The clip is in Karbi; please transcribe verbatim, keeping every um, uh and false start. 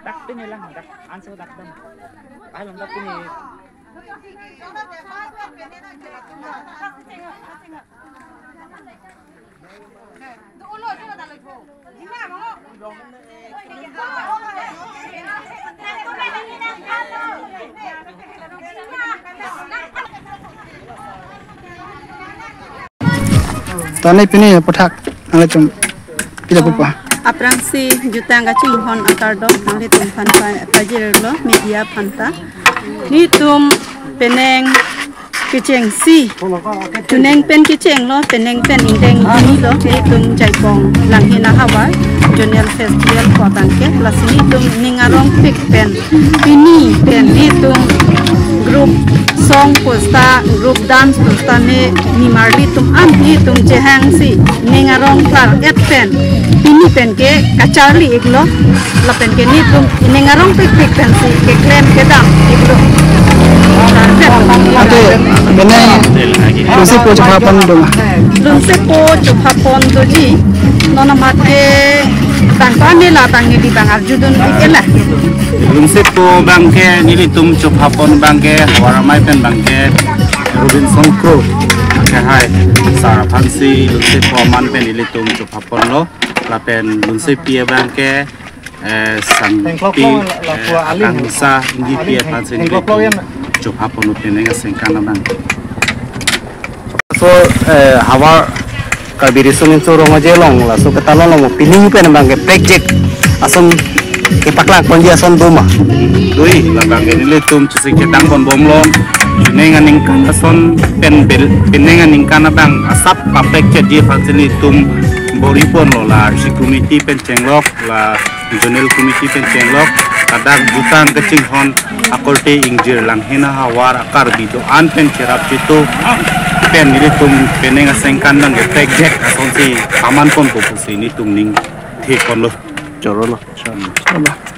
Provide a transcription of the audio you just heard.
Dak pini lang, dak anso dak dam. Alam dak pini. Tane pini aphuthak nanglitum pila pupa. Aphrangsi jutang kachinghon akardom nanglitum aphan pa-, pajirlo media aphanta. Nelitum penang kechengsi. Penang pen kechenglo, penang pen ingdeng inilo, nelitum Jaipong Langhin ahavar Zonal Festival pu abangke, lasi nelitum ning arongpik pen, pini pen nelitum group song pusita, group dance pusita ne nimarlitum an nelitum chehangsi, ning arong klar-et pen, pini pen ke kacharli iklo, lapen ke nelitum ning arongpikpik pensi keklem kedam iklo. Ante penang Lunsepo chopha pon doma. Lunsepo chopha pon doji, non amat ke tangka mela tang neli bang arjudun ikela. Lunsepo abangke nelitum chopha pon abangke, havar amei pen abangke Robinson Kro. Oke, hai. Sar aphansi Lunsepo aman pen nelitum chopha ponlo. Lapen Lunsepi abangke, eh, Sangpi, Tengklok lo, la, eh, la, aling. Akangsa Inggipi aphansi Tengklok lo nelitum yan. Chopha ponlo penang asengkan abang. So, eh, havar Karbi Riso Nimso Rong Aje along, laso ketalon along pini pen abangke project ason kepaklang ponji ason doma. Doi, labangke nelitum chesik chetang ponbomlo. Penang aningkan ason pen bel, penang aningkan abang asap kaproject ji aphansi nelitum bor-i ponlo, la district committee pen chenglok, la zonal committee pen chenglok, ladak jutang kachinghon akorte ingjir Langhin ahavar a-Karbi do-an pen cherap chitu pen nelitum penang asengkan abangke project asonsi paman ponpo pusi nelitum ning thek ponlo. Chorolo. Chorolo.